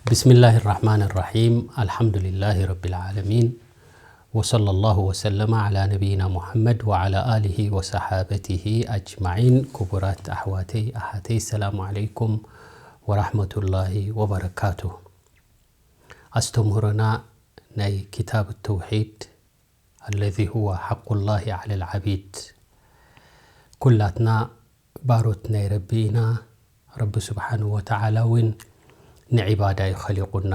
بسم الله الرحمن الرحيم. الحمد لله رب العالمين. وصلى الله وسلم على نبينا محمد وعلى آله وصحابته أجمعين. ክቡራት ኣሕዋተይ ኣሓተይ፣ ሰላም ዓለይኩም ወራሕመቱላሂ ወበረካቱ። ኣስተምህሮና ናይ ኪታብ ተውሒድ፣ الذي هو حق الله على العبيد። ኩላትና ባሮት ናይ ረቢ ኢና። ረቢ ስብሓንሁ ወተዓላ እውን ንዒባዳ እዩ ኸሊቑና።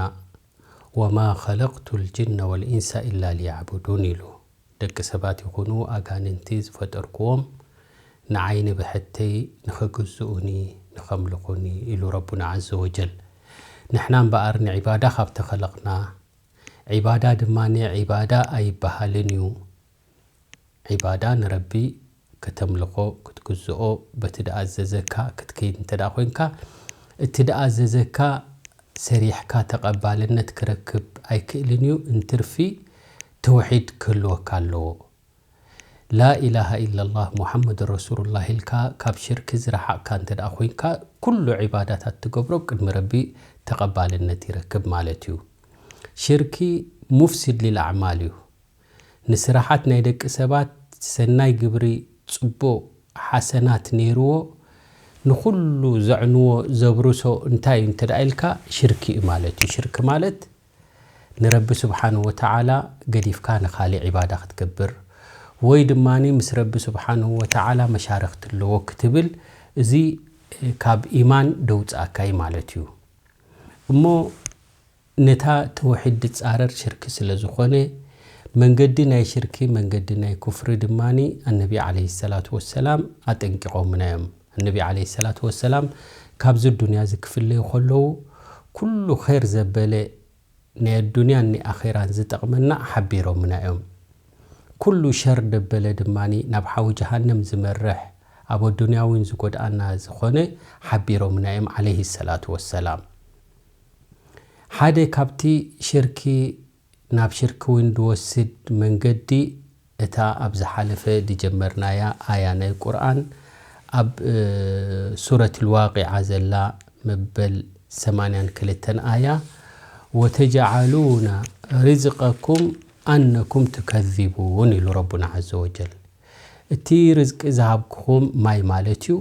وما خلقت الجن والإنس إلا ليعبدون ኢሉ። ደቂ ሰባት ይኹኑ ኣጋንንቲ ዝፈጠርክዎም ንዓይ ንብሕተይ ንኸግዝኡኒ ንኸምልኹኒ ኢሉ ረቡና ዓዘ ወጀል። ንሕና እምበኣር ንዒባዳ ካብ ተኸለቕና፣ ዒባዳ ድማ ዒባዳ ኣይበሃልን እዩ። ዒባዳ ንረቢ ከተምልኾ፣ ክትግዝኦ፣ በቲ ደኣዘዘካ ክትከይድ እንተ ደኣ ኮይንካ፣ እቲ ደኣዘዘካ ሰሪሕካ ተቐባልነት ክረክብ ኣይክእልን እዩ። እንትርፊ ተውሒድ ክህልወካ ኣለዎ። ላኢላሃ ኢላላህ ሙሓመድ ረሱሉላህ ኢልካ ካብ ሽርኪ ዝረሓቕካ እንተ ደኣ ኮይንካ፣ ኩሉ ዒባዳታት ትገብሮ ቅድሚ ረቢ ተቐባልነት ይረክብ ማለት እዩ። ሽርኪ ሙፍሲድ ሊልኣዕማል እዩ። ንስራሓት ናይ ደቂ ሰባት ሰናይ ግብሪ፣ ጽቡቕ ሓሰናት ነይርዎ፣ ንኹሉ ዘዕንዎ ዘብርሶ እንታይ እዩ እንተ ደኣ ኢልካ፣ ሽርኪ እዩ ማለት እዩ። ሽርኪ ማለት ንረቢ ስብሓንሁ ወተዓላ ገዲፍካ ንኻልእ ዒባዳ ክትገብር፣ ወይ ድማ ምስ ረቢ ስብሓንሁ ወተዓላ መሻርኽቲ ኣለዎ ክትብል፣ እዚ ካብ ኢማን ደውጽኣካ እዩ ማለት እዩ። እሞ ነታ ተውሒድ ዝጻረር ሽርኪ ስለ ዝኾነ፣ መንገዲ ናይ ሽርኪ፣ መንገዲ ናይ ኩፍሪ ድማ ኣነቢ ዓለይሂ ሰላቱ ወሰላም ኣጠንቂቖምና እዮም። ኣነቢ ዓለይሂ ሰላቱ ወሰላም ካብዚ ዱንያ እዚ ክፍለዩ ከለዉ፣ ኩሉ ኸይር ዘበለ ናይ ኣዱንያን ናይ ኣኼራን ዝጠቕመና ሓቢሮምና እዮም። ኩሉ ሸር ደበለ ድማ ናብ ሓዊ ጀሃነም ዝመርሕ፣ ኣብ ኣዱንያ እውን ዝጎድኣና ዝኾነ ሓቢሮምና እዮም ዓለይሂ ሰላቱ ወሰላም። ሓደ ካብቲ ሽርኪ ናብ ሽርኪ እውን ዝወስድ መንገዲ፣ እታ ኣብ ዝሓለፈ ዝጀመርናያ ኣያ ናይ ቁርኣን፣ ኣብ፣ እ፣ ሱረት ልዋቂዓ ዘላ መበል ሰማንያን ክልተን ኣያ፣ "ወተጀዓሉና ሪዝቀኩም ኣነኩም ትከዚቡን" ኢሉ ረቡና ዓዘ ወጀል። እቲ ርዝቂ ዝሃብኩኹም ማይ ማለት እዩ።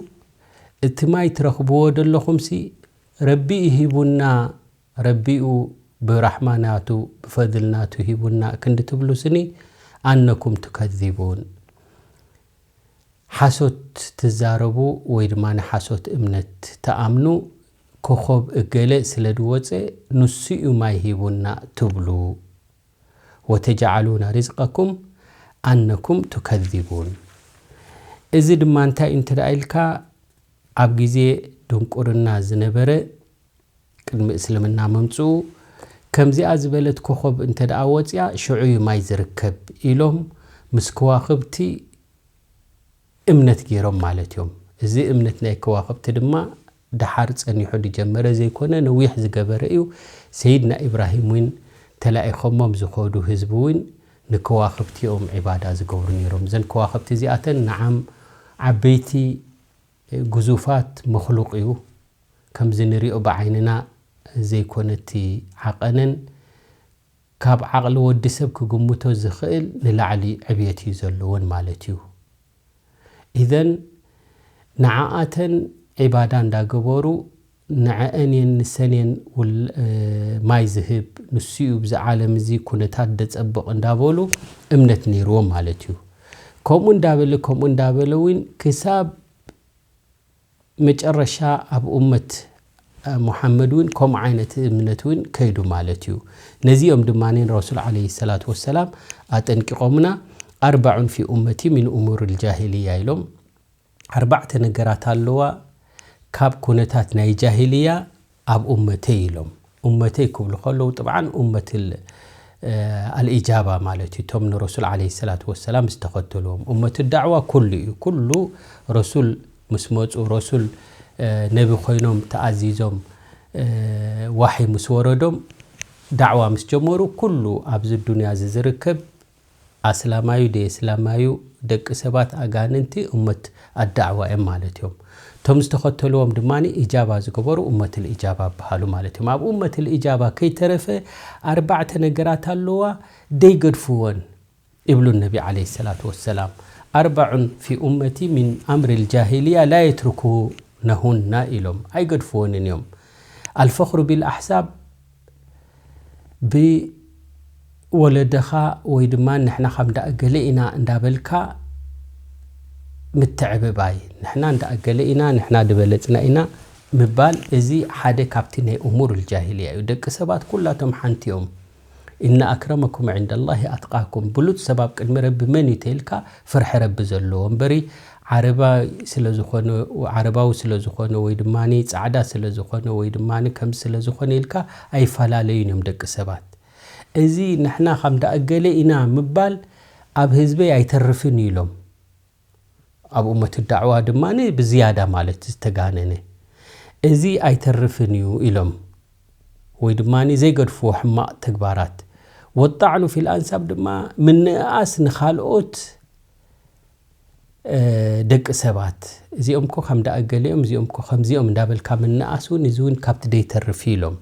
እቲ ማይ ትረኽብዎ ዘለኹምሲ ረቢ እዩ ሂቡና፣ ረቢኡ ብራሕማ ናቱ ብፈድል ናቱ ሂቡና ክንዲ ትብሉ ስኒ፣ ኣነኩም ትከዚቡን። ሓሶት ትዛረቡ ወይ ድማ ንሓሶት እምነት ትኣምኑ፣ ኮኾብ እገለ ስለ ዝወፀ ንሱ እዩ ማይ ሂቡና ትብሉ። "ወተጀዓሉና ሪዝቀኩም ኣነኩም ትከዚቡን።" እዚ ድማ እንታይ እዩ እንተ ደኣ ኢልካ፣ ኣብ ግዜ ድንቁርና ዝነበረ፣ ቅድሚ እስልምና ምምጽኡ፣ ከምዚኣ ዝበለት ኮኾብ እንተ ደኣ ወጽያ፣ ሽዑ እዩ ማይ ዝርከብ ኢሎም ምስ ከዋኽብቲ እምነት ገይሮም ማለት እዮም። እዚ እምነት ናይ ከዋኽብቲ ድማ ደሓር ጸኒሑ ዝጀመረ ዘይኮነ፣ ነዊሕ ዝገበረ እዩ። ሰይድና ኢብራሂም እውን ተላኢኾሞም ዝኸዱ ህዝቢ እውን ንከዋኽብቲ እዮም ዒባዳ ዝገብሩ ነይሮም። እዘን ከዋኽብቲ እዚኣተን ንዓም ዓበይቲ ግዙፋት መኽሉቕ እዩ። ከምዚ ንሪኦ ብዓይንና ዘይኮነ እቲ ዓቐነን፣ ካብ ዓቕሊ ወዲ ሰብ ክግምቶ ዝኽእል ንላዕሊ ዕብየት እዩ ዘለወን ማለት እዩ። ኢዘን ንዓኣተን ዒባዳ እንዳገበሩ፣ ንዐአን እየን ንሰን እየን ውል-፣ እ፣ ማይ ዝህብ፣ ንሱ እዩ ብዚ ዓለም እዚ ኩነታት ደጸብቕ እንዳበሉ እምነት ነይርዎም ማለት እዩ። ከምኡ እንዳበለ፣ ከምኡ እንዳበለ እውን ክሳብ መጨረሻ ኣብ እመት፣ እ፣ ሙሓመድ እውን ከምኡ ዓይነት እምነት እውን ከይዱ ማለት እዩ። ነዚኦም ድማ ንረሱል ዓለይሂ ሰላቱ ወሰላም ኣጠንቂቖምና፣ "ኣርባዑን ፊ ኡመቲ ሚን እሙር ልጃሂልያ" ኢሎም። ኣርባዕተ ነገራት ኣለዋ ካብ ኩነታት ናይ ጃሂልያ ኣብ ኡመተይ ኢሎም። ኡመተይ ክብሉ ከለዉ ጥብዓን ኡመት ል-፣ እ፣ ኣልኢጃባ ማለት እዩ። እቶም ንረሱል ዓለይሂ ሰላቱ ወሰላም ዝተኸተልዎም። ኡመት ዳዕዋ ኩሉ እዩ። ኩሉ ረሱል ምስ መጹ፣ ረሱል፣ እ፣ ነቢ ኮይኖም ተኣዚዞም፣ እ፣ ዋሒ ምስ ወረዶም፣ ዳዕዋ ምስ ጀመሩ፣ ኩሉ ኣብዚ ዱንያ እዚ ዝርከብ ኣስላማዩ ደየስላማዩ ደቂ ሰባት ኣጋንንቲ እመት ኣዳዕዋ እዮም ማለት እዮም። እቶም ዝተኸተልዎም ድማ ኢጃባ ዝገበሩ እመት ልኢጃባ ይበሃሉ ማለት እዮም። ኣብ እመት ልኢጃባ ከይተረፈ ኣርባዕተ ነገራት ኣለዋ ደይገድፍወን ይብሉ ነቢ ዓለይሂ ሰላቱ ወሰላም። ኣርባዑን ፊ ኡመቲ ሚን ኣምሪ ልጃሂልያ ላ የትርኩነሁና ኢሎም ኣይገድፍወንን እዮም። ኣልፈኽሩ ቢልኣሕሳብ ብወለድኻ ወይ ድማ ንሕና ካብ እንዳእገለ ኢና እንዳበልካ ምትዕብባይ፣ ንሕና እንዳእገለ ኢና፣ ንሕና ዝበለጽና ኢና ምባል፣ እዚ ሓደ ካብቲ ናይ እሙር ልጃሂልያ እዩ። ደቂ ሰባት ኩላቶም ሓንቲ እዮም። "ኢነ ኣክረመኩም ዕንደላሂ ኣትቃኩም"፣ ብሉጽ ሰብ ኣብ ቅድሚ ረቢ መን እዩ ተይልካ ፍርሒ ረቢ ዘለዎ እምበሪ፣ ዓረባ ስለ ዝኾነ፣ ዓረባዊ ስለ ዝኾነ ወይ ድማ ጻዕዳ ስለ ዝኾነ ወይ ድማ ከምዚ ስለ ዝኾነ ኢልካ ኣይፈላለዩን እዮም ደቂ ሰባት። እዚ ንሕና ከም ዳእገለ ኢና ምባል ኣብ ህዝበይ ኣይተርፍን እዩ ኢሎም። ኣብ እመት ዳዕዋ ድማ ብዝያዳ ማለት ዝተጋነነ፣ እዚ ኣይተርፍን እዩ ኢሎም። ወይ ድማ ዘይገድፍዎ ሕማቕ ተግባራት። ወጣዕኑ ፊል ኣንሳብ ድማ ምንእኣስ ንኻልኦት፣ እ፣ ደቂ ሰባት፣ እዚኦም እኮ ከም ዳእገሊኦም፣ እዚኦም እኮ ከምዚኦም እንዳበልካ ምንኣስ እውን፣ እዚ እውን ካብቲ ደይተርፍ እዩ ኢሎም።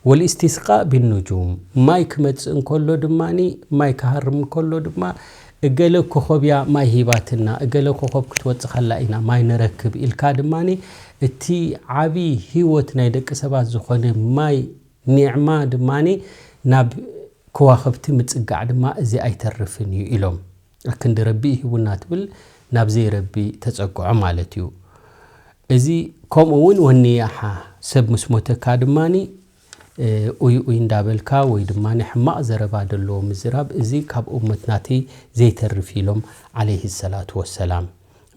ወልእስቲስቃእ ቢኑጁም፣ ማይ ክመጽእ እንከሎ ድማኒ፣ ማይ ክሃርም እንከሎ ድማ፣ "እገለ ኮኸብ እያ ማይ ሂባትና፣ እገለ ኮኸብ ክትወጽእ ከላ ኢና ማይ ንረክብ" ኢልካ ድማኒ፣ እቲ ዓቢ ህይወት ናይ ደቂ ሰባት ዝኾነ ማይ ኒዕማ ድማኒ ናብ ከዋኽብቲ ምጽጋዕ ድማ እዚ ኣይተርፍን እዩ ኢሎም። ኣክንዲ ረቢ ሂቡና ትብል ናብ ዘይረቢ ተጸግዖ ማለት እዩ። እዚ ከምኡ እውን ወኒያሓ ሰብ ምስ ሞተካ ድማኒ፣ እ፣ ኡይ ኡይ እንዳበልካ ወይ ድማ ሕማቕ ዘረባ ዘለዎ ምዝራብ፣ እዚ ካብ እመት ናተይ ዘይተርፍ ኢሎም ዓለይሂ ሰላቱ ወሰላም።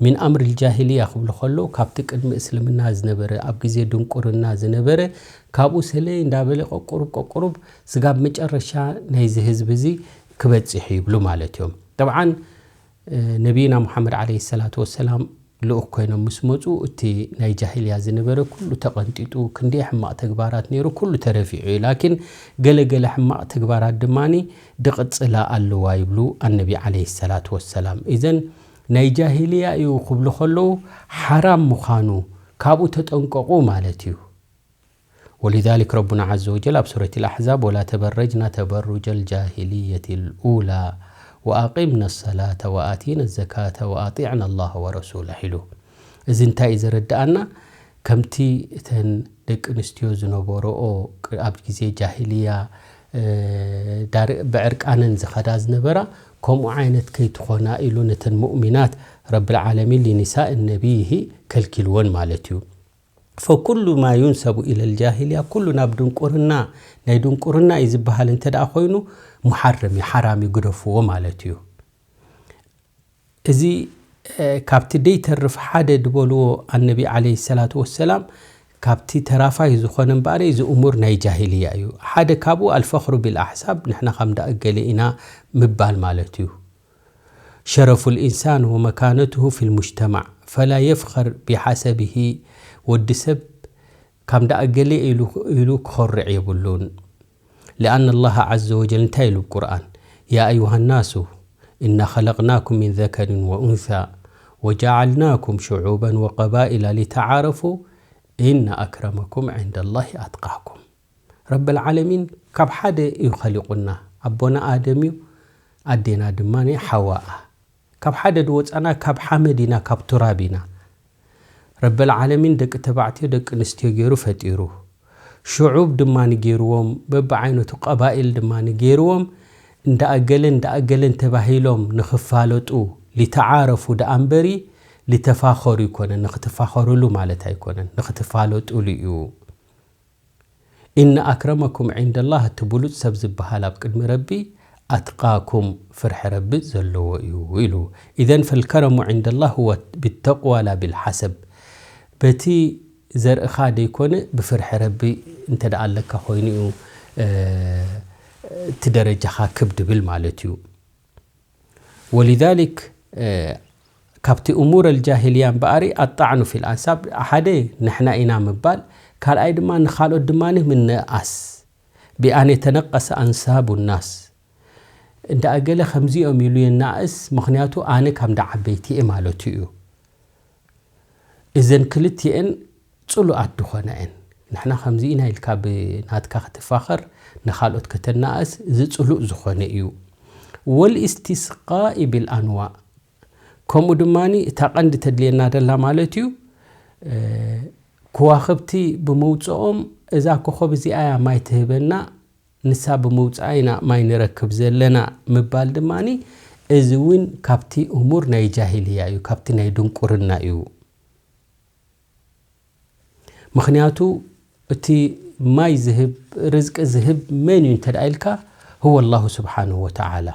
ሚን ኣምር ልጃሂልያ ክብሉ ከሎ፣ ካብቲ ቅድሚ እስልምና ዝነበረ፣ ኣብ ግዜ ድንቁርና ዝነበረ፣ ካብኡ ሰለይ እንዳበለ ቀቁሩብ ቀቁሩብ ስጋብ መጨረሻ ናይዚ ህዝቢ እዚ ክበጽሕ ይብሉ ማለት እዮም። ጠብዓን፣ እ፣ ነቢይና ሙሓመድ ዓለይሂ ሰላቱ ወሰላም ልኡኽ ኮይኖም ምስ መጹ፣ እቲ ናይ ጃሂልያ ዝነበረ ኩሉ ተቐንጢጡ፣ ክንደይ ሕማቕ ተግባራት ነይሩ፣ ኩሉ ተረፊዑ እዩ። ላኪን ገለ ገለ ሕማቕ ተግባራት ድማኒ ድቕጽላ ኣለዋ ይብሉ ኣነቢ ዓለይሂ ሰላቱ ወሰላም። ኢዘን ናይ ጃሂልያ እዩ ክብሉ ከለዉ፣ ሓራም ምዃኑ ካብኡ ተጠንቀቑ ማለት እዩ። ወሊዛሊክ ረቡና ዓዘ ወጀል ኣብ ሱረት ልኣሕዛብ፣ "ወላ ተበረጅና ተበሩጀ ልጃሂልየት ልኡላ ወኣቂምና ሰላተ ወኣቲና ዘካተ ወኣጢዕና ላህ ወረሱላ" ኢሉ። እዚ እንታይ እዩ ዘረድኣና? ከምቲ እተን ደቂ ኣንስትዮ ዝነበረኦ ቅ-፣ ኣብ ግዜ ጃሂልያ፣ እ፣ ዳር-፣ ብዕርቃነን ዝኸዳ ዝነበራ፣ ከምኡ ዓይነት ከይትኾና ኢሉ ነተን ሙእሚናት ረብል ዓለሚን ሊኒሳእ ነቢይሂ ከልኪልወን ማለት እዩ። ፈኩሉ ማ ዩንሰቡ ኢለል ጃሂልያ፣ ኩሉ ናብ ድንቁርና፣ ናይ ድንቁርና እዩ ዝበሃል እንተ ደኣ ኮይኑ፣ ሙሓረም እዩ፣ ሓራም እዩ፣ ግደፍዎ ማለት እዩ። እዚ፣ እ፣ ካብቲ ደይተርፍ ሓደ ድበልዎ ኣነቢ ዓለይሂ ሰላቱ ወሰላም፣ ካብቲ ተራፋይ ዝኾነ እምበኣር፣ እዚ እሙር ናይ ጃሂልያ እዩ። ሓደ ካብኡ ኣልፈኽሩ ቢልኣሕሳብ፣ ንሕና ከም ደኣ እገሌ ኢና ምባል ማለት እዩ። ሸረፉ ልኢንሳን ወመካነትሁ ፊ ልሙጅተማዕ፣ ፈላ የፍኸር ቢሓሰብሂ፣ ወዲ ሰብ ካብ ደኣ ገሌ ኢሉ፣ ኢሉ ክኾርዕ የብሉን። ሊኣን ኣላህ ዓዘ ወጀል እንታይ ኢሉ ኣብ ቁርኣን? ያ ኣዩሃ ናሱ፣ ኢና ኸለቅናኩም ሚን ዘከሪን ወኡንሳ፣ ወጀዓልናኩም ሽዑበን ወቀባኢላ ሊተዓረፉ፣ ኢነ ኣክረመኩም ዕንደ ላሂ ኣትቃኩም። ረብል ዓለሚን ካብ ሓደ እዩ ኸሊቁና። ኣቦና ኣደም እዩ፣ ኣዴና ድማ ሓዋኣ። ካብ ሓደ ድወፃና ካብ ሓመድ ኢና፣ ካብ ቱራብ ኢና። ረብል ዓለሚን ደቂ ተባዕትዮ ደቂ ኣንስትዮ ገይሩ ፈጢሩ። ሽዑብ ድማ ንገይርዎም፣ በብዓይነቱ ቀባኢል ድማ ንገይርዎም። እንዳኣገለን እንዳኣገለን ተባሂሎም ንኽፋለጡ፣ ሊተዓረፉ ደኣ እምበሪ፣ ሊተፋኸሩ ኣይኮነን፣ ንኽትፋኸሩሉ ማለት ኣይኮነን፣ ንኽትፋለጡሉ እዩ። ኢነ ኣክረመኩም ዒንደላህ፣ እቲ ብሉጽ ሰብ ዝበሃል ኣብ ቅድሚ ረቢ፣ ኣትቃኩም፣ ፍርሒ ረቢ ዘለዎ እዩ ኢሉ። ኢዘን ፈልከረሙ ዒንደላህ ሁወ ቢተቅዋ ላ ቢልሓሰብ። በቲ ዘርእኻ ደይኮነ ብፍርሒ ረቢ እንተ ደኣ ኣለካ ኮይኑ እዩ፣ እ፣ እቲ ደረጃኻ ክብ ድብል ማለት እዩ። ወሊዛሊክ፣ እ፣ ካብቲ እሙር ኣልጃሂልያ እምበኣሪ ኣጣዕኑ ፊል ኣንሳብ፣ ሓደ ንሕና ኢና ምባል፣ ካልኣይ ድማ ንኻልኦት ድማ ምንእኣስ፣ ቢኣን የተነቀሰ ኣንሳቡ ናስ፣ እንዳ ኣገለ ከምዚኦም ኢሉ የናእስ፣ ምኽንያቱ ኣነ ካብ እንዳ ዓበይቲ እየ ማለቱ እዩ። እዘን ክልቲኤን ጽሉኣት ዝኾና እየን። ንሕና ከምዚ ኢና ኢልካ ብናትካ ክትፋኸር፣ ንኻልኦት ከተናእስ፣ እዚ ጽሉእ ዝኾነ እዩ። ወልእስቲስቃኢ ቢልኣንዋእ፣ ከምኡ ድማ እታ ቀንዲ ተድልየና ደላ ማለት እዩ። እ፣ ከዋኽብቲ ብምውፅኦም፣ እዛ ኮኸብ እዚኣ እያ ማይ ትህበና፣ ንሳ ብምውፅኣ ኢና ማይ ንረክብ ዘለና ምባል ድማ፣ እዚ እውን ካብቲ እሙር ናይ ጃሂልያ እዩ፣ ካብቲ ናይ ድንቁርና እዩ። ምኽንያቱ እቲ ማይ ዝህብ፣ ርዝቂ ዝህብ መን እዩ እንተ ደኣ ኢልካ፣ هو الله سبحانه وتعالى።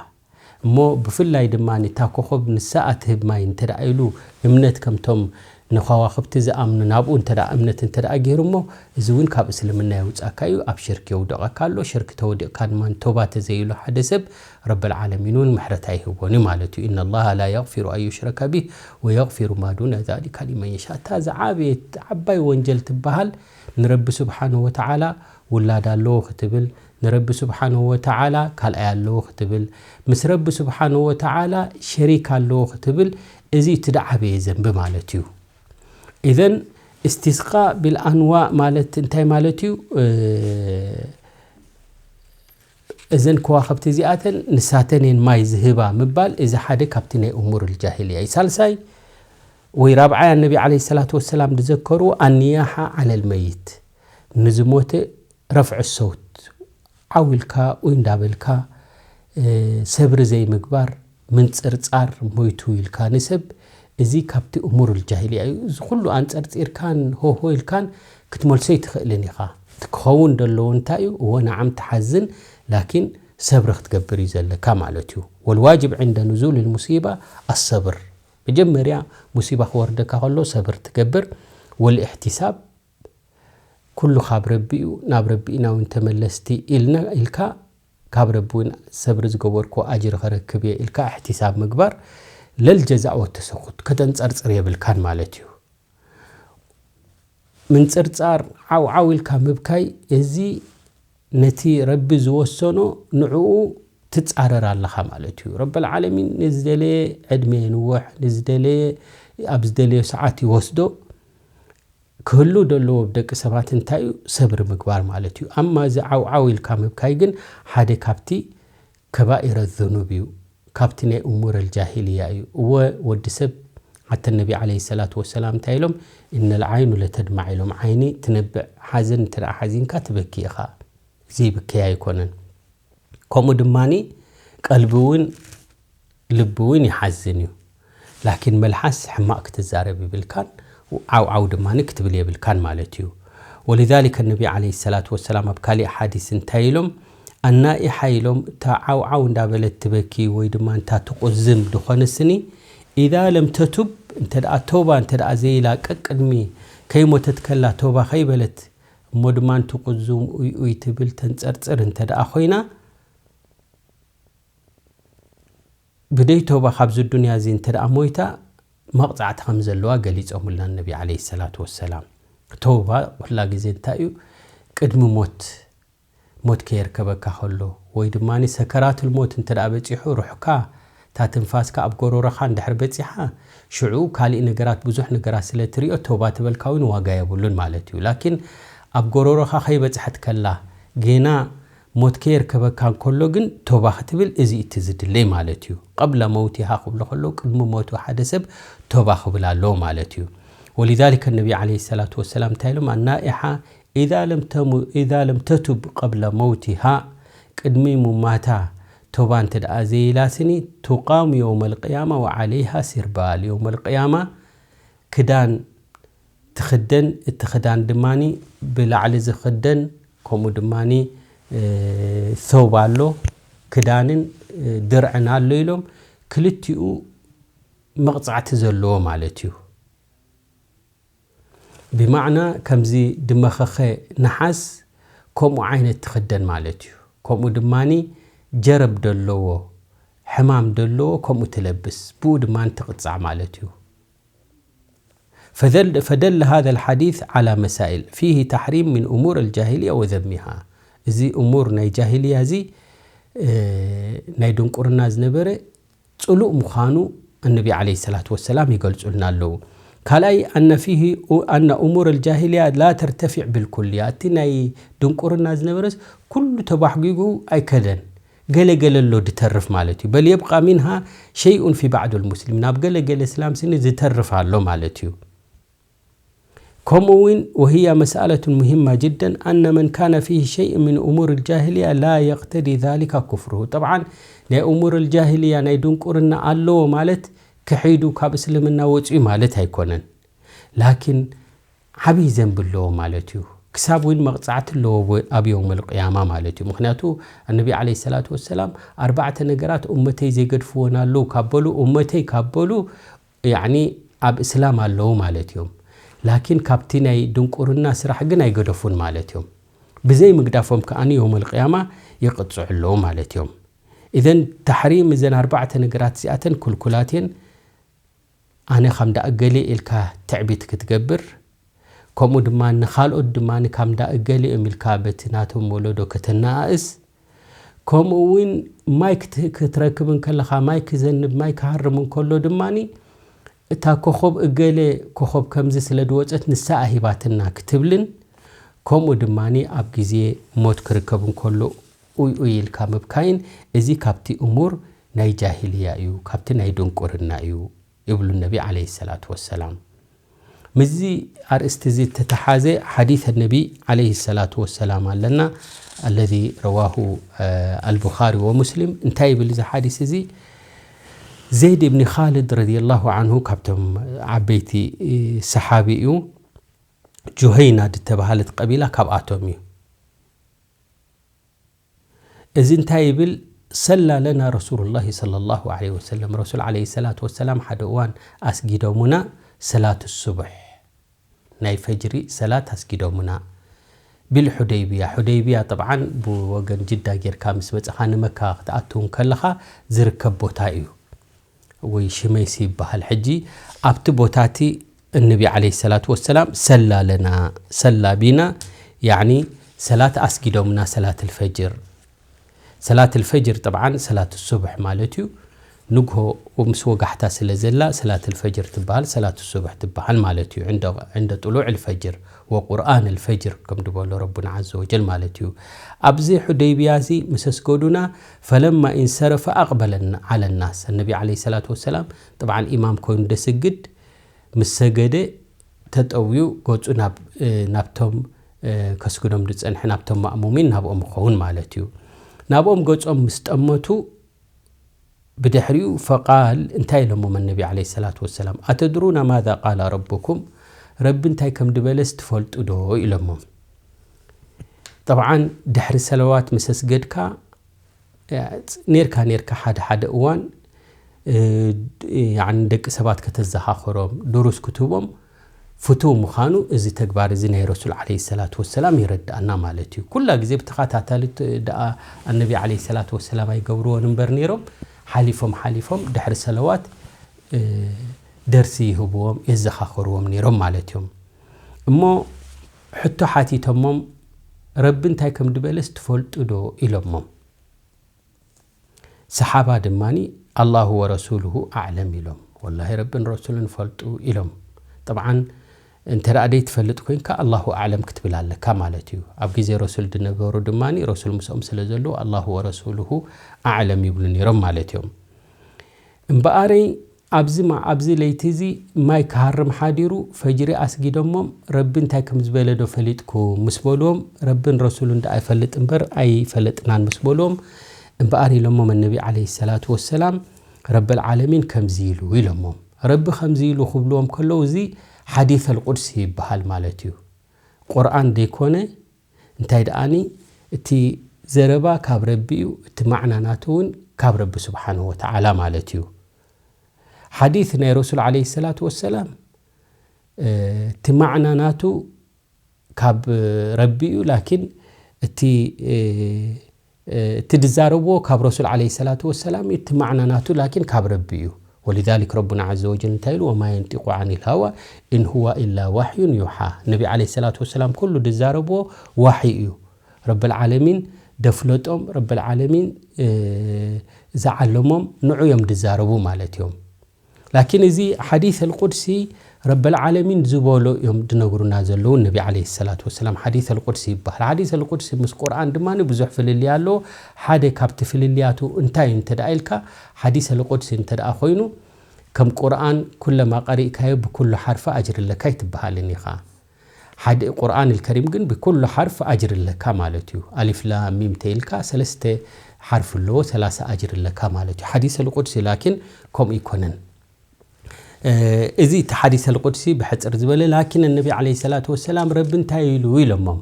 እሞ ብፍላይ ድማ እታ ኮኸብ ንሳ ትህብ ማይ እንተ ደኣ ኢሉ እምነት ከምቶም ንኸዋኽብቲ ዝኣምኑ ናብኡ እንተ ደኣ እምነት እንተ ደኣ ገይሩ እሞ፣ እዚ እውን ካብ እስልምና የውጻካ እዩ፣ ኣብ ሽርክ የውድቐካ ኣሎ። ሽርክ ተወዲቕካ ድማ ተውባ ተዘይሉ ሓደ ሰብ ረብል ዓለሚን እውን ምሕረት ኣይህቦን እዩ ማለት እዩ። إن الله لا يغفر أن يشرك به ويغفر ما دون ذلك لمن يشاء። እታ ዝዓበየት ዓባይ ወንጀል ትበሃል ንረቢ ስብሓንሁ ወተዓላ ውላድ ኣለዎ ክትብል፣ ንረቢ ስብሓንሁ ወተዓላ ካልኣይ ኣለዎ ክትብል፣ ምስ ረቢ ስብሓንሁ ወተዓላ ሸሪክ ኣለዎ ክትብል፣ እዚ እቲ ዝዓበየ ዘንቢ ማለት እዩ። ኢዘን እስቲስቃእ ቢልኣንዋእ ማለት እንታይ ማለት እዩ? እ፣ እዘን ከዋኽብቲ እዚኣተን ንሳተን እየን ማይ ዝህባ ምባል፣ እዚ ሓደ ካብቲ ናይ እሙር ልጃሂልያ እዩ። ሳልሳይ ወይ ራብዓይ፣ ኣነቢ ዓለይሂ ሰላቱ ወሰላም ዝዘከሩ ኣንያሓ ዓለል መይት፣ ንዝሞተ ረፍዒ ሰውት፣ ዓው ኢልካ ኡይ እንዳበልካ፣ እ፣ ሰብሪ ዘይምግባር፣ ምንጽርጻር፣ ሞይቱ ኢልካ ንሰብ፣ እዚ ካብቲ እሙር ልጃሂልያ እዩ። እዚ ኩሉ ኣንጸርጺርካን ሆሆ ኢልካን ክትመልሶ ኣይትኽእልን ኢኻ። እቲ ክኸውን ዘለዎ እንታይ እዩ? እወ፣ ንዓም ትሓዝን፣ ላኪን ሰብሪ ክትገብር እዩ ዘለካ ማለት እዩ። ወልዋጅብ ዕንደ ንዙል ልሙሲባ ኣሰብር። መጀመርያ ሙሲባ ክወርደካ ከሎ ሰብር ትገብር። ወልእሕቲሳብ፣ ኩሉ ካብ ረቢ እዩ፣ ናብ ረቢ ኢና እውን ተመለስቲ ኢልና ኢልካ፣ ካብ ረቢ እውን ሰብሪ ዝገበርኩ ኣጅሪ ከረክብ እየ ኢልካ እሕቲሳብ ምግባር። ለልጀዛእ ወተሰኹት፣ ከተንጸርጽር የብልካን ማለት እዩ። ምንጽርጻር፣ ዓው ዓው ኢልካ ምብካይ፣ እዚ ነቲ ረቢ ዝወሰኖ ንዕኡ ትጻረር ኣለኻ ማለት እዩ። ረብል ዓለሚን ንዝደለየ ዕድመ የንውሕ፣ ንዝደለየ ኣብ ዝደለዮ ሰዓት ይወስዶ። ክህሉ ዘለዎ ኣብ ደቂ ሰባት እንታይ እዩ? ሰብሪ ምግባር ማለት እዩ። ኣማ እዚ ዓው ዓው ኢልካ ምብካይ ግን ሓደ ካብቲ ከባኢረ ዝኑብ እዩ፣ ካብቲ ናይ እሙር ኣልጃሂልያ እዩ። እወ፣ ወዲ ሰብ፣ ሓተ ነቢ ዓለይሂ ሰላቱ ወሰላም እንታይ ኢሎም? "እነል ዓይኑ ለተድማዕ" ኢሎም። ዓይኒ ትነብዕ፣ ሓዘን እንተ ደኣ ሓዚንካ ትበኪ ኢኻ፣ ዘይብከይ ኣይኮነን። ከምኡ ድማኒ ቀልቢ እውን፣ ልቢ እውን ይሓዝን እዩ። ላኪን መልሓስ ሕማቕ ክትዛረብ ይብልካን፣ ዓው ዓው ድማኒ ክትብል የብልካን ማለት እዩ። ወሊዛሊከ ነቢ ዓለይሂ ሰላቱ ወሰላም ኣብ ካሊእ ሓዲስ እንታይ ኢሎም? ኣናኢሓ ኢሎም፣ እታ ዓው ዓው እንዳበለት ትበኪ ወይ ድማ እንታ ትቁዝም ድኾነ ስኒ፣ ኢዛ ለም ተቱብ፣ እንተ ደኣ ተውባ እንተ ደኣ ዘይላ፣ ቀቅድሚ ከይሞተት ከላ ተውባ ከይበለት፣ እሞ ድማ ትቁዝም ኡይ ኡይ ትብል ተንጸርጽር እንተ ደኣ ኮይና፣ ብደይ ተውባ ካብዚ ዱንያ እዚ እንተ ደኣ ሞይታ፣ መቕጻዕቲ ከም ዘለዋ ገሊጾምልና ነቢ ዓለይሂ ሰላቱ ወሰላም። ተውባ ኩላ ግዜ እንታይ እዩ? ቅድሚ ሞት፣ ሞት ከየርከበካ ከሎ፣ ወይ ድማ ሰከራቱል ሞት እንተ ደኣ በጺሑ፣ ሩሕካ፣ እታ ትንፋስካ ኣብ ጎሮሮኻ እንድሕር በጺሓ፣ ሽዑ ካሊእ ነገራት፣ ብዙሕ ነገራት ስለ ትሪኦ፣ ተውባ ትበልካ እውን ዋጋ የብሉን ማለት እዩ። ላኪን ኣብ ጎሮሮኻ ከይበጽሐት ከላ፣ ጌና ሞት ከየርከበካ እንከሎ ግን፣ ተውባ ክትብል፣ እዚ እቲ ዝድለይ ማለት እዩ። ቀብለ መውቲሃ ክብሎ ከሎ፣ ቅድሚ ሞቱ ሓደ ሰብ ተውባ ክብል ኣለዎ ማለት እዩ። ወሊዛሊከ ነቢ ዓለይሂ ሰላቱ ወሰላም እንታይ ኢሎም? ኣናኢሓ ኢዛ ለም ተሙ-፣ ኢዛ ለም ተቱብ ቀብለ መውቲሃ፣ ቅድሚ ሙማታ ተውባ እንተ ደኣ ዘይላስኒ፣ ቱቃሙ የውመል ቅያማ ወዓለይሃ ሲርባል፣ የውመል ቅያማ ክዳን ትኽደን፣ እቲ ክዳን ድማኒ ብላዕሊ ዝኽደን፣ ከምኡ ድማኒ፣ እ፣ ሰውብ ኣሎ፣ ክዳንን፣ እ፣ ድርዕን ኣሎ ኢሎም፣ ክልቲኡ መቕጻዕቲ ዘለዎ ማለት እዩ። ብማዕና ከምዚ ድመኸኸ ነሓስ ከምኡ ዓይነት ትኽደን ማለት እዩ። ከምኡ ድማኒ ጀረብ ደለዎ፣ ሕማም ደለዎ፣ ከምኡ ትለብስ፣ ብኡ ድማኒ ትቕጻዕ ማለት እዩ። فدل، فدل هذا الحديث على مسائل، فيه تحريم من أمور الجاهلية وذمها። እዚ እሙር ናይ ጃሂልያ እዚ እ፣ ናይ ድንቁርና ዝነበረ ጽሉእ ምዃኑ ኣነቢ ዓለይሂ ሰላቱ ወሰላም ይገልጹልና ኣለዉ። ካልኣይ፣ ኣነ ፊሂ ኡ-፣ ኣነ እሙር ኣልጃሂልያ ላ ተርተፊዕ ብልኩልያ። እቲ ናይ ድንቁርና ዝነበረስ ኩሉ ተባሕጒጉ ኣይከደን። ገለ ገለ ኣሎ ድተርፍ ማለት እዩ። በል የብቃ ሚንሃ ሸይኡን ፊ ባዕዱል ሙስሊሚን። ኣብ ገለ ገለ እስላም ስኒ ዝተርፍ ኣሎ ማለት እዩ። ከምኡ እውን፣ ወህያ መስኣለቱን ሙሂማ ጅደን፣ ኣነ መን ካነ ፊሂ ሸይእ ምን እሙር ኣልጃሂልያ ላ የቅተዲ ዛሊካ ኩፍሩሁ። ጠብዓን፣ ናይ እሙር ኣልጃሂልያ ናይ ድንቁርና ኣለዎ ማለት ክሒዱ ካብ እስልምና ወፅኡ ማለት ኣይኮነን። ላኪን ዓብዪ ዘንቢ ኣለዎ ማለት እዩ። ክሳብ እውን መቕጻዕቲ ኣለዎ ኣብ የውም ኣልቅያማ ማለት እዩ። ምኽንያቱ፣ ኣነቢ ዓለይሂ ሰላቱ ወሰላም፣ ኣርባዕተ ነገራት እመተይ ዘይገድፍወን ኣለዉ ካብ በሉ፣ እመተይ ካብ በሉ፣ ያዕኒ ኣብ እስላም ኣለዉ ማለት እዮም። ላኪን ካብቲ ናይ ድንቁርና ስራሕ ግን ኣይገደፉን ማለት እዮም። ብዘይ ምግዳፎም ከኣ የውም ኣልቅያማ ይቕጽዑ ኣለዉ ማለት እዮም። ኢዘን፣ ታሕሪም እዘን ኣርባዕተ ነገራት እዚኣተን ክልኩላት እየን። ኣነ ከም ዳኣ ገለ ኢልካ ትዕቢት ክትገብር፣ ከምኡ ድማ ንኻልኦት ድማ ከም ዳኣ ገለ እዮም ኢልካ በቲ ናቶም ወለዶ ከተነኣእስ፣ ከምኡ እውን ማይ ክት-፣ ክትረክብ እንከለኻ፣ ማይ ክዘንብ፣ ማይ ክሃርም እንከሎ ድማ፣ እታ ኮኸብ እገለ ኮኸብ ከምዚ ስለ ዝወጸት ንሳ ኣሂባትና ክትብልን፣ ከምኡ ድማ ኣብ ግዜ ሞት ክርከብ እንከሎ ኡይ ኡይ ኢልካ ምብካይን፣ እዚ ካብቲ እሙር ናይ ጃሂልያ እዩ፣ ካብቲ ናይ ድንቁርና እዩ ይብሉ ነቢ ዓለይሂ ሰላቱ ወሰላም። ምስዚ ኣርእስቲ እዚ እተተሓዘ ሓዲስ ነቢ ዓለይሂ ሰላቱ ወሰላም ኣለና፣ ኣለዚ ረዋሁ፣ እ፣ ኣልቡኻሪ ወሙስሊም። እንታይ ይብል እዚ ሓዲስ እዚ? ዘይድ እብኒ ኻልድ ረዲየላሁ ዓንሁ ካብቶም ዓበይቲ፣ እ፣ ሰሓቢ እዩ። ጁሀይና ዝተባሃለት ቀቢላ ካብኣቶም እዩ። እዚ እንታይ ይብል? ሰላ ለና ረሱሉላሂ ሰለላሁ ዐለይሂ ወሰለም፣ ረሱል ዐለይሂ ሰላቱ ወሰላም ሓደ እዋን ኣስጊዶሙና ሰላት ሱብሕ፣ ናይ ፈጅሪ ሰላት ኣስጊዶሙና። ቢል ሑደይቢያ፣ ሑደይቢያ ጠብዓን ብወገን ጅዳ ጌርካ ምስ መጽኻ ንመካ ክትኣቱ እንከለኻ ዝርከብ ቦታ እዩ። ወይ ሽመይሲ ይበሃል። ሕጂ ኣብቲ ቦታ እቲ እነቢ ዓለይሂ ሰላቱ ወሰላም ሰላ ለና፣ ሰላ ቢና፣ ያዕኒ ሰላት ኣስጊዶምና፣ ሰላት ኣልፈጅር። ሰላት ኣልፈጅር ጠብዓን ሰላት ሱብሕ ማለት እዩ። ንግሆ ምስ ወጋሕታ ስለ ዘላ ሰላት ኣልፈጅር ትበሃል፣ ሰላት ሱብሕ ትበሃል ማለት እዩ። ዕንደ፣ ዕንደ ጥሉዕ ኣልፈጅር ወቁርኣን ኣልፈጅር ከም ዝበሎ ረቡና ዐዘ ወጀል ማለት እዩ። ኣብዚ ሑደይቢያ እዚ ምስ ኣስገዱና፣ ፈለማ ኢንሰረፈ ኣቕበለ ዐለ ናስ። እነቢ ዓለይሂ ሰላቱ ወሰላም ጠብዓን ኢማም ኮይኑ ደስግድ፣ ምስ ሰገደ ተጠውዩ ገጹ ናብ፣ እ፣ ናብቶም፣ እ፣ ከስግዶም ዝጸንሐ ናብቶም ማእሙሚን ናብኦም ይኸውን ማለት እዩ። ናብኦም ገጾም ምስ ጠመቱ ብድሕሪኡ ፈቃል እንታይ ኢሎሞም እነቢ ዓለይሂ ሰላቱ ወሰላም? ኣተድሩና ማዛ ቃለ ረቡኩም? ረቢ እንታይ ከም ዝበለስ ትፈልጡ ዶ? ኢሎሞም። ጠብዓን ድሕሪ ሰለዋት ምስ ኣስገድካ፣ ያ፣ ኔርካ፣ ኔርካ ሓደ ሓደ እዋን፣ እ፣ ያዕኒ ደቂ ሰባት ከተዘኻኽሮም፣ ድሩስ ክትህቦም ፍቱው ምዃኑ እዚ ተግባር እዚ ናይ ረሱል ዓለይሂ ሰላቱ ወሰላም የረድኣና ማለት እዩ። ኩላ ግዜ ብተኸታታሊ ት-፣ ደኣ ኣነቢ ዓለይሂ ሰላቱ ወሰላም ኣይገብርዎን እምበር ነይሮም፣ ሓሊፎም ሓሊፎም ድሕሪ ሰለዋት፣ እ፣ ደርሲ ይህብዎም፣ የዘኻኽርዎም ነይሮም ማለት እዮም። እሞ ሕቶ ሓቲቶሞም፣ ረቢ እንታይ ከም ዝበለስ ትፈልጡ ዶ? ኢሎሞም። ሰሓባ ድማኒ፣ ኣላሁ ወረሱሉሁ ኣዕለም ኢሎም። ወላሂ ረብን ረሱልን ፈልጡ ኢሎም። ጠብዓን እንተ ደኣ ዘይትፈልጥ ኮይንካ ኣላሁ ኣዕለም ክትብል ኣለካ ማለት እዩ። ኣብ ግዜ ረሱል ድነበሩ ድማኒ ረሱል ምስኦም ስለ ዘለዉ ኣላሁ ወረሱሉሁ ኣዕለም ይብሉ ነይሮም ማለት እዮም። እምበኣረይ ኣብዚ ማ-፣ ኣብዚ ለይቲ እዚ ማይ ክሃርም ሓዲሩ ፈጅሪ ኣስጊዶሞም፣ ረቢ እንታይ ከም ዝበለ ዶ ፈሊጥኩም ምስ በልዎም፣ ረብን ረሱሉን ደኣ ይፈልጥ እምበር ኣይፈለጥናን ምስ በልዎም፣ እምበኣር ኢሎሞም እነቢ ዓለይሂ ሰላቱ ወሰላም፣ ረበል ዓለሚን ከምዚ ኢሉ ኢሎሞም። ረቢ ከምዚ ኢሉ ክብልዎም ከለዉ፣ እዚ ሓዲሰል ቁድሲ ይበሃል ማለት እዩ። ቁርኣን ዘይኮነ፣ እንታይ ደኣኒ፣ እቲ ዘረባ ካብ ረቢ እዩ፣ እቲ ማዕና ናቱ እውን ካብ ረቢ ስብሓንሁ ወተዓላ ማለት እዩ። ሓዲስ ናይ ረሱል ዓለይሂ ሰላቱ ወሰላም፣ እ፣ እቲ ማዕና ናቱ ካብ ረቢ እዩ፣ ላኪን እቲ፣ እ፣ እ፣ እቲ ድዛረብዎ ካብ ረሱል ዓለይሂ ሰላቱ ወሰላም እዩ፣ እቲ ማዕና ናቱ ላኪን ካብ ረቢ እዩ። ወሊዛሊክ ረቡና ዐዘ ወጀል እንታይ ኢሉ? ወማ የንጢቁ ዓኒል ሃዋ ኢን ሁዋ ኢላ ዋሕዩን ዩሓ። ነቢ ዓለይሂ ሰላቱ ወሰላም ኩሉ ድዛረብዎ ዋሕይ እዩ። ረብል ዓለሚን ደፍለጦም ረብል ዓለሚን ዝዓለሞም ንዑ እዮም ዝዛረቡ ማለት እዮም። ላኪን እዚ ሓዲስ ኣልቁድሲ ረብል ዓለሚን ዝበሎ እዮም ዝነግሩና ዘለዉ ነቢ ዓለይሂ ሰላቱ ወሰላም። ሓዲስ ኣልቁድሲ ይበሃል። ሓዲስ ኣልቁድሲ ምስ ቁርኣን ድማ ብዙሕ ፍልልይ ኣለዎ። ሓደ ካብቲ ፍልልያቱ እንታይ እዩ እንተ ደኣ ኢልካ፣ ሓዲስ ኣልቁድሲ እንተ ደኣ ኮይኑ፣ ከም ቁርኣን ኩለማ ቀሪእካዮ ብኩሉ ሓርፊ ኣጅሪ ኣለካ ኣይትበሃልን ኢኻ። ሓደ ቁርኣን ኣልከሪም ግን ብኩሉ ሓርፍ ኣጅሪ ኣለካ ማለት እዩ። ኣሊፍ ላም ሚም ተይልካ ሰለስተ ሓርፍ ኣለዎ፣ ሰላሳ ኣጅሪ ኣለካ ማለት እዩ። ሓዲስ ኣልቁድሲ ላኪን ከምኡ ይኮነን። እዚ እቲ ሓዲስ ኣልቁድሲ ብሕፅር ዝበለ፣ ላኪን ነቢ ዓለይሂ ሰላቱ ወሰላም ረቢ እንታይ ኢሉ ኢሎሞም፣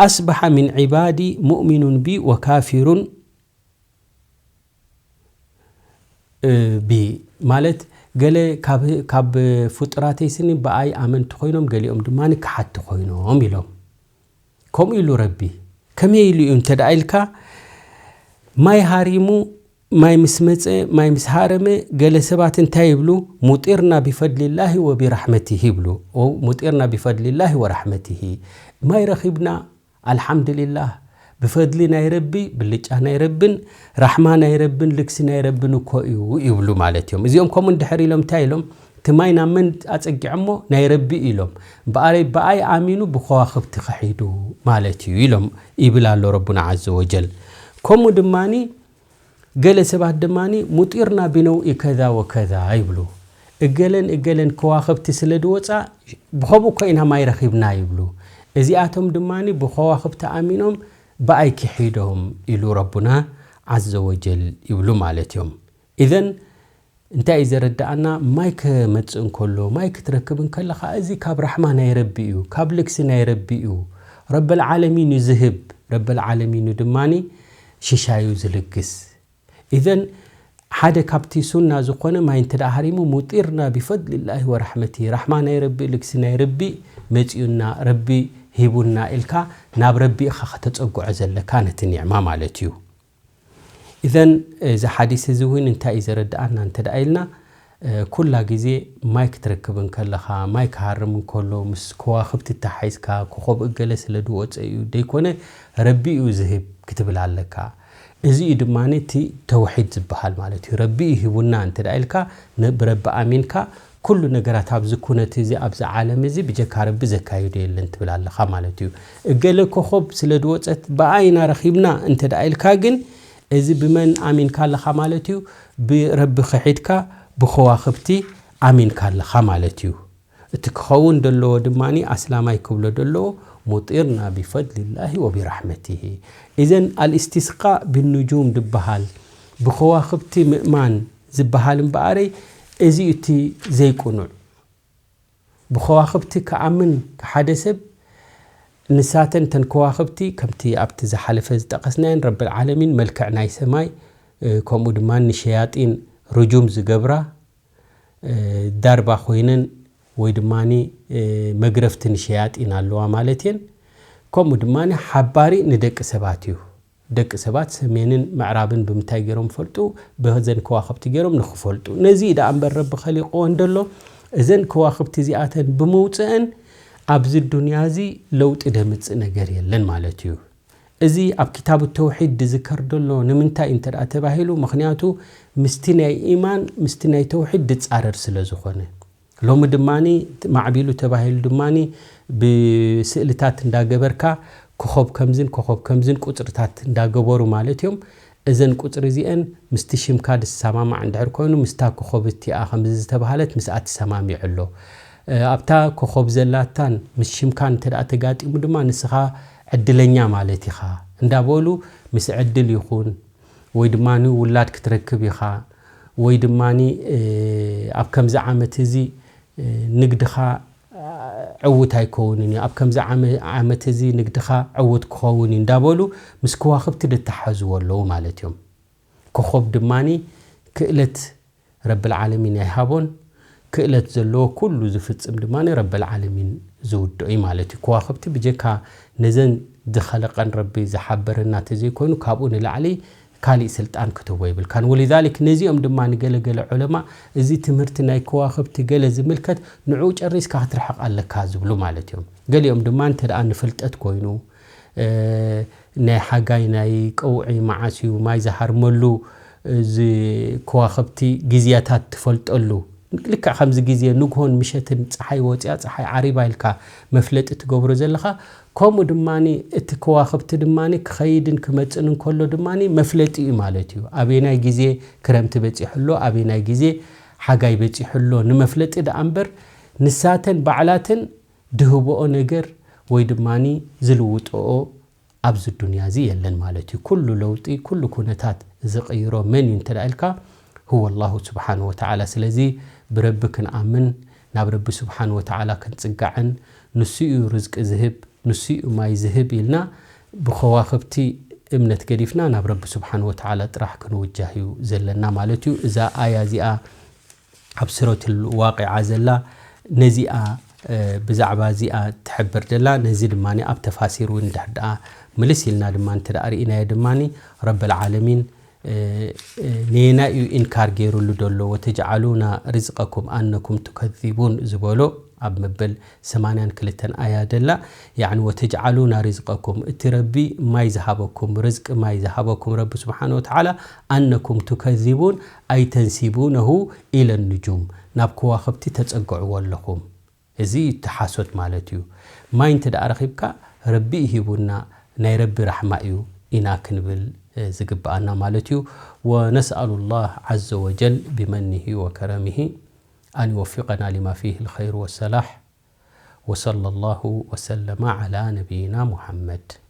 ኣስበሓ ሚን ዒባዲ ሙእሚኑን ቢ ወካፊሩን ቢ ማለት፣ ገለ ካብ ፍጡራተይ ስኒ ብኣይ ኣመንቲ ኮይኖም፣ ገሊኦም ድማ ክሓቲ ኮይኖም ኢሎም። ከምኡ ኢሉ ረቢ። ከመይ ኢሉ እዩ እንተ ደኣ ኢልካ፣ ማይ ሃሪሙ፣ ማይ ምስ መጸ፣ ማይ ምስ ሃረመ፣ ገለ ሰባት እንታይ ይብሉ? ሙጢርና ቢፈድሊላሂ ወቢራሕመቲሂ ይብሉ። ሙጢርና ቢፈድሊላሂ ወራሕመቲሂ፣ ማይ ረኺብና፣ ኣልሓምድሊላህ፣ ብፈድሊ ናይ ረቢ፣ ብልጫ ናይ ረብን ራሕማ ናይ ረብን ልግሲ ናይ ረብን እኮ እዩ ይብሉ ማለት እዮም። እዚኦም ከምኡ እንድሕር ኢሎም እንታይ ኢሎም? እቲ ማይ ናብ መን ኣጸጊዖሞ? ናይ ረቢ ኢሎም። ብኣይ ብኣይ ኣሚኑ ብኸዋኽብቲ ክሒዱ ማለት እዩ ኢሎም ይብል ኣሎ ረቡና ዓዘ ወጀል። ከምኡ ድማኒ ገለ ሰባት ድማኒ ሙጢርና ቢነውኢ ከዛ ወከዛ ይብሉ። እገለን እገለን ከዋኽብቲ ስለ ድወፃ ብኸምኡ እኮ ኢና ማይ ረኺብና ይብሉ። እዚኣቶም ድማኒ ብኸዋኽብቲ ኣሚኖም ብኣይ ክሒዶም ኢሉ ረቡና ዓዘ ወጀል ይብሉ ማለት እዮም። ኢዘን እንታይ እዩ ዘረድኣና? ማይ ክመጽእ እንከሎ፣ ማይ ክትረክብ እንከለኻ፣ እዚ ካብ ራሕማ ናይ ረቢ እዩ፣ ካብ ልግሲ ናይ ረቢ እዩ። ረበል ዓለሚን እዩ ዝህብ። ረበል ዓለሚን እዩ ድማኒ ሽሻዩ ዝልግስ። ኢዘን ሓደ ካብቲ ሱና ዝኾነ ማይ እንተ ደኣ ሃሪሙ፣ ሙጢርና ቢፈድሊላሂ ወራሕመቲ፣ ራሕማ ናይ ረቢ፣ ልግሲ ናይ ረቢ መጺኡና፣ ረቢ ሂቡና ኢልካ ናብ ረቢ ኢኻ ከተጸግዖ ዘለካ ነቲ ኒዕማ ማለት እዩ። ኢዘን እዚ ሓዲስ እዚ እውን እንታይ እዩ ዘረድኣና እንተ ደኣ ኢልና፣ እ፣ ኩላ ግዜ ማይ ክትረክብ እንከለኻ፣ ማይ ክሃርም እንከሎ፣ ምስ ከዋኽብቲ ተታሒዝካ፣ ኮኾብ እገለ ስለ ዝወፀ እዩ ደይኮነ፣ ረቢ እዩ ዝህብ ክትብል ኣለካ። እዚ እዩ ድማ እቲ ተውሒድ ዝበሃል ማለት እዩ። ረቢ እዩ ሂቡና እንተ ደኣ ኢልካ፣ ነ-፣ ብረቢ ኣሚንካ፣ ኩሉ ነገራት ኣብዚ ኩነት እዚ፣ ኣብዚ ዓለም እዚ ብጀካ ረቢ ዘካይዶ የለን ትብል ኣለኻ ማለት እዩ። እገለ ኮኾብ ስለ ዝወፀት ብኣይና ረኺብና እንተ ደኣ ኢልካ ግን፣ እዚ ብመን ኣሚንካ ኣለኻ ማለት እዩ? ብረቢ ክሒድካ ብኸዋኽብቲ ኣሚንካ ኣለኻ ማለት እዩ። እቲ ክኸውን ዘለዎ ድማ ኣስላማይ ክብሎ ዘለዎ፣ ሙጢርና ቢፈድሊላሂ ወቢራሕመቲሂ። ኢዘን ኣልእስቲስቃእ ብኑጁም ዝበሃል፣ ብኸዋኽብቲ ምእማን ዝበሃል እምበኣረይ፣ እዚ እዩ እቲ ዘይቅኑዕ። ብኸዋኽብቲ ክኣምን ሓደ ሰብ፣ ንሳተን እተን ከዋኽብቲ ከምቲ ኣብቲ ዝሓለፈ ዝጠቐስናየን፣ ረብል ዓለሚን መልክዕ ናይ ሰማይ፣ እ፣ ከምኡ ድማ ንሸያጢን ርጁም ዝገብራ፣ እ፣ ዳርባ ኮይነን ወይ ድማ፣ እ፣ መግረፍቲ ንሸያጢን ኣለዋ ማለት እየን። ከምኡ ድማ ሓባሪ ንደቂ ሰባት እዩ። ደቂ ሰባት ሰሜንን ምዕራብን ብምንታይ ገይሮም ይፈልጡ? በዘን ከዋኽብቲ ገይሮም ንኽፈልጡ። ነዚ ደኣ እምበር ረቢ ኸሊቕዎ እንደሎ፣ እዘን ከዋኽብቲ እዚኣተን ብምውፅአን ኣብዚ ዱንያ እዚ ለውጢ ደምፅእ ነገር የለን ማለት እዩ። እዚ ኣብ ክታብ ተውሒድ ዝዝከር ዘሎ ንምንታይ እንተ ደኣ ተባሂሉ፣ ምኽንያቱ ምስቲ ናይ ኢማን፣ ምስቲ ናይ ተውሒድ ዝጻረር ስለ ዝኾነ። ሎሚ ድማኒ ማዕቢሉ ተባሂሉ ድማኒ ብስእልታት እንዳገበርካ ኮኾብ ከምዝን ኮኾብ ከምዝን ቁጽርታት እንዳገበሩ ማለት እዮም። እዘን ቁጽሪ እዚአን ምስቲ ሽምካ ዝሰማማዕ እንድሕር ኮይኑ፣ ምስታ ኮኾብ እቲኣ ከምዚ ዝተባህለት ምስኣ ትሰማሚዑ ኣሎ። እ፣ ኣብታ ኮኾብ ዘላታን ምስ ሽምካን እንተ ደኣ ተጋጢሙ ድማ ንስኻ ዕድለኛ ማለት ኢኻ እንዳበሉ ምስ ዕድል ይኹን ወይ ድማ ውላድ ክትረክብ ኢኻ ወይ ድማ፣ እ፣ ኣብ ከምዚ ዓመት እዚ፣ እ፣ ንግድኻ ዕዉት ኣይከውንን እዩ፣ ኣብ ከምዚ ዓመ-፣ ዓመት እዚ ንግድኻ ዕዉት ክኸውን እዩ እንዳበሉ ምስ ከዋኽብቲ ዝተሓሕዝዎ ኣለዉ ማለት እዮም። ኮኾብ ድማኒ ክእለት ረብል ዓለሚን ኣይሃቦን። ክእለት ዘለዎ ኩሉ ዝፍጽም ድማኒ ረብል ዓለሚን ዝውድኦ እዩ ማለት እዩ። ከዋኽብቲ ብጀካ ነዘን ዝኸለቐን ረቢ ዝሓበረና ተዘይኮይኑ፣ ካብኡ ንላዕሊ ካሊእ ስልጣን ክትህቦ የብልካን። ወሊዛሊክ ነዚኦም ድማ ንገለገለ ዑለማ፣ እዚ ትምህርቲ ናይ ከዋኽብቲ ገለ ዝምልከት ንዕኡ ጨሪስካ ክትርሕቕ ኣለካ ዝብሉ ማለት እዮም። ገሊኦም ድማ እንተ ደኣ ንፍልጠት ኮይኑ፣ እ፣ ናይ ሓጋይ ናይ ቀውዒ መዓስ እዩ፣ ማይ ዝሃርመሉ፣ እዚ ከዋኽብቲ ግዜያታት ትፈልጠሉ፣ ልክዕ ከምዚ ግዜ ንግሆን ምሸትን ፀሓይ ወፂኣ ፀሓይ ዓሪባ ኢልካ መፍለጢ ትገብሮ ዘለኻ፣ ከምኡ ድማ እቲ ከዋኽብቲ ድማ ክኸይድን ክመፅን እንከሎ ድማ መፍለጢ እዩ ማለት እዩ። ኣበየናይ ግዜ ክረምቲ በፂሑ ኣሎ፣ ኣበየናይ ግዜ ሓጋይ በፂሑ ኣሎ ንመፍለጢ ደኣ እምበር ንሳተን ባዕላተን ድህብኦ ነገር ወይ ድማ ዝልውጥኦ ኣብዚ ዱንያ እዚ የለን ማለት እዩ። ኩሉ ለውጢ፣ ኩሉ ኩነታት ዝቕይሮ መን እዩ እንተ ደኣ ኢልካ፣ هو الله سبحانه وتعالى። ስለዚ ብረቢ ክንኣምን፣ ናብ ረቢ ስብሓን ወተዓላ ክንጽጋዕን፣ ንሱ እዩ ርዝቂ ዝህብ፣ ንሱ እዩ ማይ ዝህብ ኢልና ብኸዋኽብቲ እምነት ገዲፍና ናብ ረቢ ስብሓን ወተዓላ ጥራሕ ክንውጃህ እዩ ዘለና ማለት እዩ። እዛ ኣያ እዚኣ ኣብ ሱረቱል ዋቂዓ ዘላ ነዚኣ፣ እ፣ ብዛዕባ እዚኣ ትሕብር ዘላ። ነዚ ድማ ኣብ ተፋሲር እውን እንድሕር ደኣ ምልስ ኢልና ድማ እንተ ደኣ ርኢናዮ ድማ ረብል ዓለሚን፣ እ፣ እ፣ ነየናይ እዩ ኢንካር ገይሩሉ ዘሎ? ወተጅዓሉና ሪዝቀኩም ኣነኩም ቱከዚቡን ዝበሎ ኣብ መበል ሰማንያን ክልተን ኣያ ደላ። ያዕኒ ወተጅዓሉና ሪዝቀኩም፣ እቲ ረቢ ማይ ዝሃበኩም፣ ርዝቂ ማይ ዝሃበኩም ረቢ ስብሓን ወተዓላ ኣነኩም ቱከዚቡን ኣይተንሲቡነሁ ኢለ ኑጁም፣ ናብ ከዋኽብቲ ተጸግዕዎ ኣለኹም። እዚ እቲ ሓሶት ማለት እዩ። ማይ እንተ ደኣ ረኺብካ ረቢ እዩ ሂቡና፣ ናይ ረቢ ራሕማ እዩ ኢና ክንብል፣ እ፣ ዝግብኣና ማለት እዩ። ወነስኣሉ ላህ ዓዘ ወጀል ብመኒሂ ወከረሚሂ ኣን ይወፊቀና ሊማ ፊህ ልኸይር ወሰላሕ። ወሰለ ላሁ ወሰለመ ዓላ ነቢይና ሙሓመድ።